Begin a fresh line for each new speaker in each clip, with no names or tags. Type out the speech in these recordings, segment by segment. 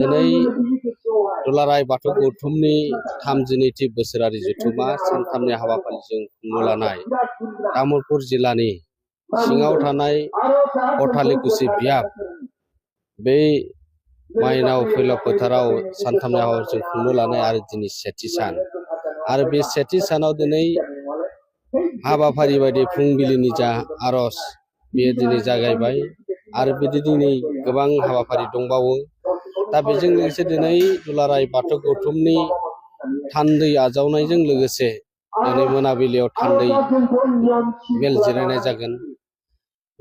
दिनै दुलाराय बाथौ गौथुमनि 32थि बोसोरारि जथुम्मा सानथामनि हाबाफारिजों खुंनो लानाय तामुलपुर जिल्लानि सिङाव थानाय अथालिकुसि बियाब बे माइनाव फैलाव फोथाराव सानथामनि हाबाफारिजों खुंनो लानाय आरो दिनै सेथि सान आरो बे सेथि सानाव दिनै हाबाफारि बायदि फुंबिलिनि जा आरज बेयो दिनै जागायबाय आरो बिदि दिनै गोबां हाबाफारि दंबावो। दा बेजों लोगोसे दिनै दुलाराय बाथौ गौथुमनि थान्दै आजावनायजों लोगोसे दिनै मोनाबिलियाव थान्दै मेल जिरायनाय जागोन।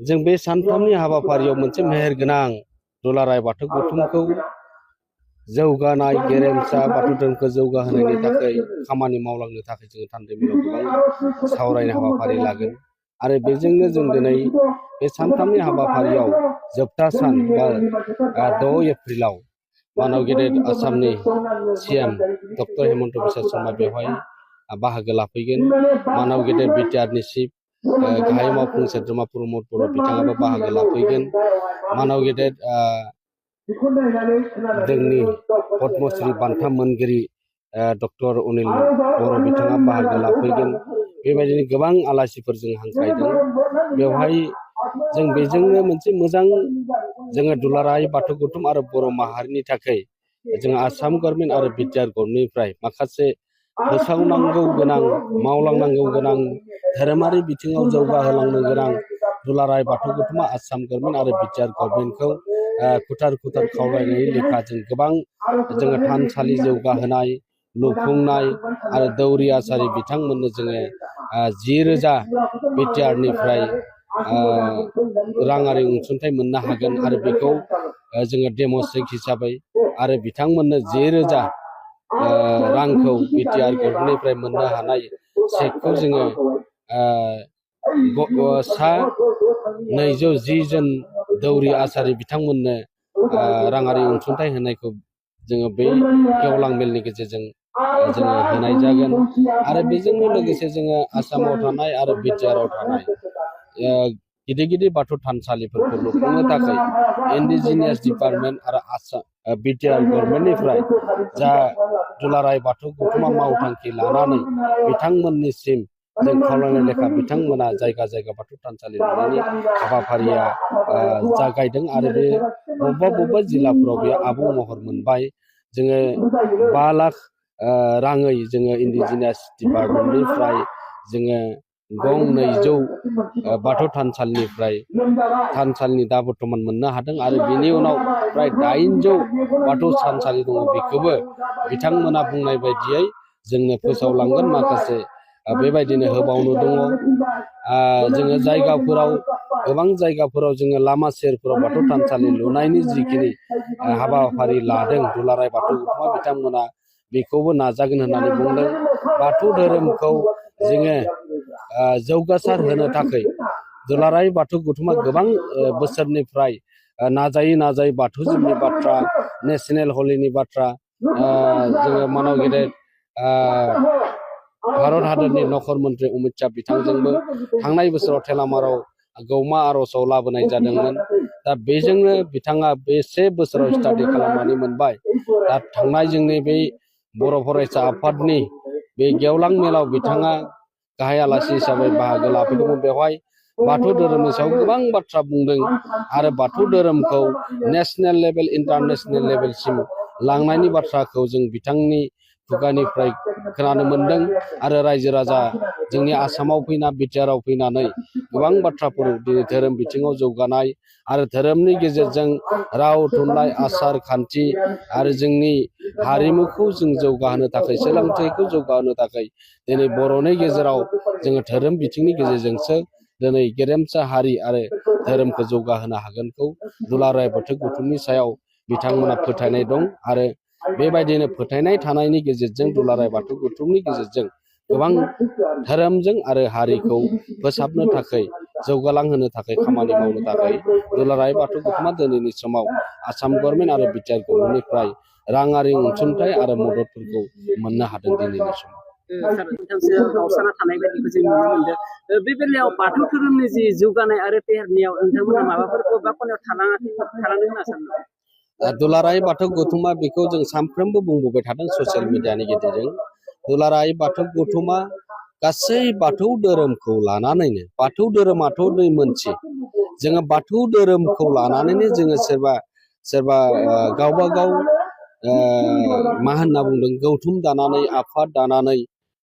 जों बे सानथामनि हाबाफारियाव मोनसे मेहेरगोनां दुलाराय बाथौ गौथुमखौ जौगानाय गेरेमसा बाथौ धोरोमखौ जौगाहोनायनि थाखाय खामानि मावलांनो थाखाय जोङो थान्दै मेलाव गोबां सावरायनाय हाबाफारि लागोन आरो बेजोंनो जों दिनै बे सानथामनि हाबाफारियाव जोबथा सान बा 6 एप्रिलाव मानाव गेदेर आसामनि CM डक्टर हेमन्त बिश्व शर्मा बेवहाय बाहागो लाफैगोन। मानाव गेदेर बिटिआरनि चिफ गाहाय मावफुं सोद्रोमा प्रमद बर' बिथाङाबो बाहागो लाफैगोन। मानाव गेदेर जोंनि पद्मश्री बान्था मोनगिरि डक्टर अनिल बर' बिथाङा बाहागो लाफैगोन। बेबायदिनो गोबां आलासिफोर जों हांख्रायदों। बेवहाय जों बेजोंनो मोनसे मोजां जोङो दुलाराय बाथौ गौथुम आरो बर' माहारिनि थाखाय जों आसाम गभर्नमेन्ट आरो बिटिआर गभर्नमेन्टनिफ्राय माखासे फोसावनांगौ गोनां मावलांनांगौ गोनां धोरोमारि बिथिङाव जौगाहोलांनो गोनां दुलाराय बाथौ गौथुमा आसाम गभर्नमेन्ट आरो बिटिआर गभर्नमेन्टखौ खुथार खुथार खावलायनायनि लेखा जों गोबां जोङो थानसालि जौगाहोनाय लुफुंनाय आरो दौरि आसारि बिथांमोननो जोङो 10,000 बिटिआरनिफ्राय राङारि अनसुंथाइ मोननो हागोन आरो बेखौ जोङो डेम'स्ट्रेट हिसाबै आरो बिथांमोननो 10,000 रांखौ बिटिआर गभर्नमेन्टनिफ्राय मोननो हानाय चेकखौ जोङो सा 210 जन दौरि आसारि बिथांमोननो राङारि अनसुंथाइ होनायखौ जोङो बे गेवलां मेलनि गेजेरजों जोङो होनाय जागोन आरो बेजोंनो लोगोसे जोङो आसामाव थानाय आरो बिटिआरआव थानाय गिदिर गिदिर बाथौ थानसालिफोरखौ लुफुंनो थाखाय इन्डिजिनियास डिपार्टमेन्ट आरो आसाम बिटिआर गभर्नमेन्टनिफ्राय जा दुलाराय बाथौ गौथुमा मावथांखि लानानै बिथांमोननिसिम जों खावलायनाय लेखा बिथांमोना जायगा जायगा बाथौ थानसालि लुनायनि हाबाफारिया जागायदों आरो बे बबेबा जिल्लाफोराव बेयो आबुं महर मोनबाय। जोङो 5 लाख राङै जोङो इन्डिजिनियास डिपार्टमेन्टनिफ्राय जोङो गं 200 बाथौ थानसालिनिफ्राय थानसालिनि दा बर्थमान मोननो हादों आरो बेनि उनाव प्राय 800 बाथौ थानसालि दङ। बेखौबो बिथांमोना बुंनाय बायदियै जोंनो फोसावलांगोन। माखासे बेबायदिनो होबावनो दङ। जोङो जायगाफोराव गोबां जायगाफोराव जोङो लामा सेरफोराव बाथौ थानसालि लुनायनि जिखिनि हाबाफारि लादों दुलाराय बाथौ गौथुमा बिथांमोना बेखौबो नाजागोन होननानै बुंदों। बाथौ धोरोमखौ जोङो जौगासार होनो थाखाय दुलाराय बाथौ गौथुमा गोबां बोसोरनिफ्राय नाजायै बाथौजोंनि बाथ्रा नेशनेल हलिनि बाथ्रा जोङो मानाव गेदेर भारत हादरनि नखर मन्त्रि अमित शाह बिथांजोंबो थांनाय बोसोराव थेलामाराव गौमा आर'जआव लाबोनाय जादोंमोन। दा बेजोंनो बिथाङा बेसे बोसोराव स्टाडि खालामनानै मोनबाय। दा थांनाय जोंनि बे बर' फरायसा आफादनि बे गेवलां मेलाव बिथाङा गाहाय आलासि हिसाबै बाहागो लाफैदोंमोन। बेवहाय बाथौ धोरोमनि सायाव गोबां बाथ्रा बुंदों आरो बाथौ धोरोमखौ नेशनेल लेभेल इन्टारनेशनेल लेभेलसिम लांनायनि बाथ्राखौ जों बिथांनि खुगानिफ्राय खोनानो मोनदों आरो रायजो राजा जोंनि आसामाव फैना बिटिआरआव फैनानै गोबां बाथ्राफोर दिनै धोरोम बिथिङाव जौगानाय आरो धोरोमनि गेजेरजों राव थुनलाइ आसार खान्थि आरो जोंनि हारिमुखौ जों जौगाहोनो थाखाय सोलोंथाइखौ जौगाहोनो थाखाय दिनै बर'नि गेजेराव जोङो धोरोम बिथिंनि गेजेरजोंसो दिनै गेरेमसा हारि आरो धोरोमखौ जौगाहोनो हागोनखौ दुलाराय बाथौ गौथुमनि सायाव बिथांमोना फोथायनाय दं आरो बेबायदिनो फोथायनाय थानायनि गेजेरजों दुलाराय बाथौ गौथुमनि गेजेरजों गोबां धोरोमजों आरो हारिखौ फोसाबनो थाखाय जौगालांहोनो थाखाय खामानि मावनो थाखाय दुलाराय बाथौ गौथुमा दिनैनि समाव आसाम गभर्नमेन्ट आरो बिटिआर गभर्नमेन्टनिफ्राय राङारि अनसुंथाइ आरो मददफोरखौ मोननो हादों दिनैनि समाव।
गावसाना थानाय बायदिखौ जों नुनो मोनदों। बे बेलायाव बाथौ धोरोमनि जि जौगानाय आरो फेहेरनायाव नोंथांमोना माबाफोर बबेबा खनायाव थालांदों होनना सानो?
दुलाराय बाथौ गौथुमा बेखौ जों सानफ्रोमबो बुंबोबाय थादों ससियेल मिडियानि गेजेरजों। दुलाराय बाथौ गौथुमा गासै बाथौ धोरोमखौ लानानैनो, बाथौ धोरोमाथ' मोनसे, जोङो बाथौ धोरोमखौ लानानैनो जोङो सोरबा गावबा गाव मा होनना बुंदों गौथुम दानानै, आफाद दानानै,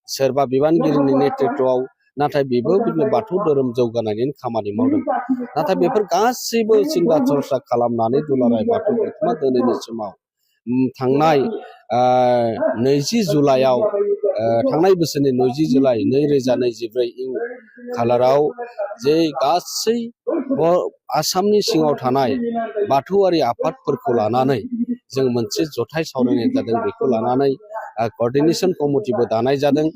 सोरबा बिबानगिरिनि नेतृत्वआव, नाथाय बेबो बाथौ धोरोम जौगानायनि खामानि मावदों। नाथाय बेफोर गासैबो सिन्था चर्चा खालामनानै दुलाराय बाथौ गौथुमा दिनैनि समाव थांनाय 20 जुलाइआव थांनाय बोसोरनि 20 जुलाइ 2024 खालाराव जे गासै आसामनि सिङाव थानाय बाथौआरि आफादफोरखौ लानानै जों मोनसे जथाय सावरायनाय जादों। बेखौ लानानै क'र्डिनेशन कमिटिबो दानाय जादों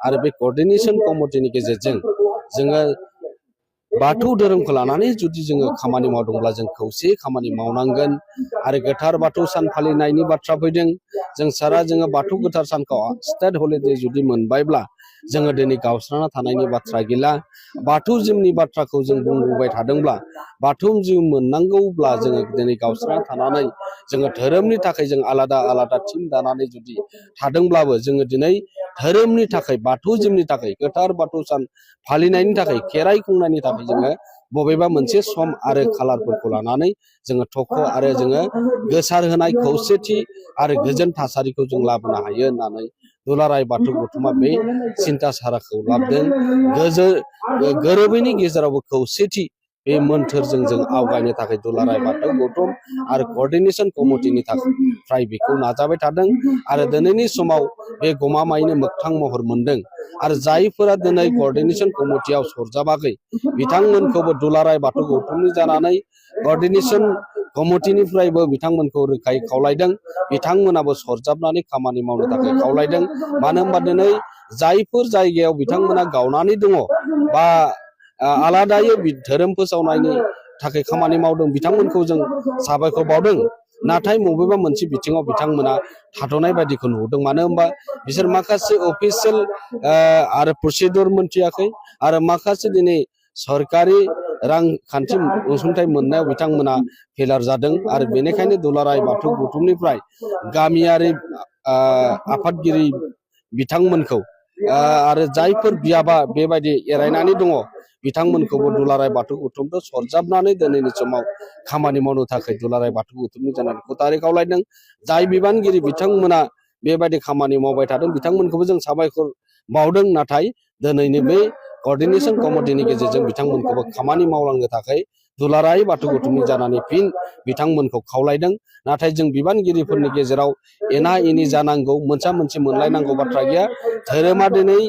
आरो बे क'र्डिनेशन कमिटिनि गेजेरजों जोङो बाथौ धोरोमखौ लानानै जुदि जोङो खामानि मावदोंब्ला जों खौसे खामानि मावनांगोन। आरो गोथार बाथौ सान फालिनायनि बाथ्रा फैदों। जोङो बाथौ गोथार सानखौ स्टेट हलिडे जुदि मोनबायब्ला जोङो दिनै गावस्राना थानायनि बाथ्रा गैला। बाथौ जिउनि बाथ्राखौ जों बुंबोबाय थादोंब्ला, बाथौ जिउ मोननांगौब्ला जोङो दिनै गावस्राना थानानै जोङो धोरोमनि थाखाय जों आलादा आलादा टिम दानानै जुदि थादोंब्लाबो जोङो दिनै धोरोमनि थाखाय, बाथौ जिउनि थाखाय, गोथार बाथौ सान फालिनायनि थाखाय, खेराइ खुंनायनि थाखाय जोङो बबेबा मोनसे सम आरो खालारफोरखौ लानानै जोङो थख' आरो जोङो गोसार होनाय खौसेथि आरो गोजोन थासारिखौ जों लाबोनो हायो होननानै दुलाराय बाथौ गौथुमा बे सिन्था साराखौ लाबोदों। गोरोबैनि गेजेरावबो खौसेथि बे मोन्थोरजों जों आवगायनो थाखाय दुलाराय बाथौ गौथुम आरो क'र्डिनेशन कमिटिनि थाखाय बेखौ नाजाबाय थादों। आरो दिनैनि समाव बे गमामायैनो मोगथां महर मोनदों। आरो जायफोरा दिनै क'र्डिनेशन कमिटियाव सरजाबाखै बिथांमोनखौबो दुलाराय बाथौ गौथुमनि जानानै क'र्डिनेशन कमिटिनिफ्रायबो बिथांमोनखौ रोखायै खावलायदों। बिथांमोनाबो सरजाबनानै खामानि मावनो थाखाय खावलायदों। मानो होनबा दिनै जायफोर जायगायाव बिथांमोना गावनानै दङ बा आलादायै धोरोम फोसावनायनि थाखाय खामानि मावदों, बिथांमोनखौ जों साबायखर बावदों। नाथाय बबेबा मोनसे बिथिङाव बिथांमोना थाथ'नाय बायदिखौ नुदों। मानो होनबा बिसोर माखासे अफिसियेल आरो प्रसिडिउर मोनथियाखै आरो माखासे दिनै सरकारि रांखान्थि अनसुंथाइ मोननायाव बिथांमोना फेलार जादों। आरो बेनिखायनो दुलाराय बाथौ गौथुमनिफ्राय गामियारि आफादगिरि बिथांमोनखौ आरो जायफोर बियाबा बेबायदि एरायनानै दङ बिथांमोनखौबो दुलाराय बाथौ गौथुमखौ सरजाबनानै दिनैनि समाव खामानि मावनो थाखाय दुलाराय बाथौ गौथुमनि जानानै खौथारै खावलायदों। जाय बिबानगिरि बिथांमोना बेबायदि खामानि मावबाय थादों बिथांमोनखौबो जों साबायखर बावदों। नाथाय दिनैनि बे क'र्डिनेशन कमिटिनि गेजेरजों बिथांमोनखौबो खामानि मावलांनो थाखाय दुलाराय बाथौ गौथुमनि जानानै फिन बिथांमोनखौ खावलायदों। नाथाय जों बिबानगिरिफोरनि गेजेराव एना एनि जानांगौ, मोनसा मोनसे मोनलायनांगौ बाथ्रा गैया। धोरोमा दिनै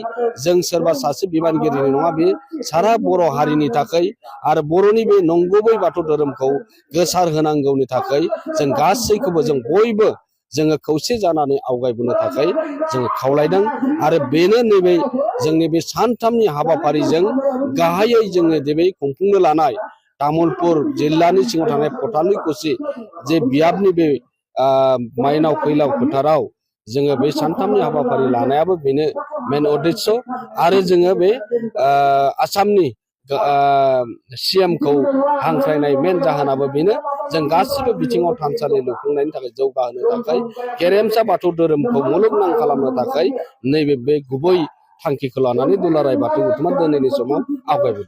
जों सोरबा सासे बिबानगिरिनि नङा, बे सारा बर' हारिनि थाखाय आरो बर'नि बे नंगुबै बाथौ धोरोमखौ गोसार होनांगौनि थाखाय जों गासैखौबो जों बयबो जोङो खौसे जानानै आवगायबोनो थाखाय जोङो खावलायदों। आरो बेनो नैबे जोंनि बे सानथामनि हाबाफारिजों गाहायै जोङो बे खुंफुंनो लानाय तामुलपुर जिल्लानि सिङाव थानाय पटालिकुसि जे बियाबनि बे माइनाव फैलाव फोथाराव जोङो बे सानथामनि हाबाफारि लानायाबो बेनो मेन उद्देश्य। आरो जोङो बे आसामनि CM-खौ हांख्रायनाय मेन जाहोनाबो बेनो, जों गासिबो बिथिङाव थानसालि लुफुंनायनि थाखाय जौगाहोनो थाखाय, गेरेमसा बाथौ धोरोमखौ मुलुगनां खालामनो थाखाय नैबे बे गुबै थांखिखौ लानानै दुलाराय बाथौ गौथुमा दिनैनि समाव आवगायबोदों।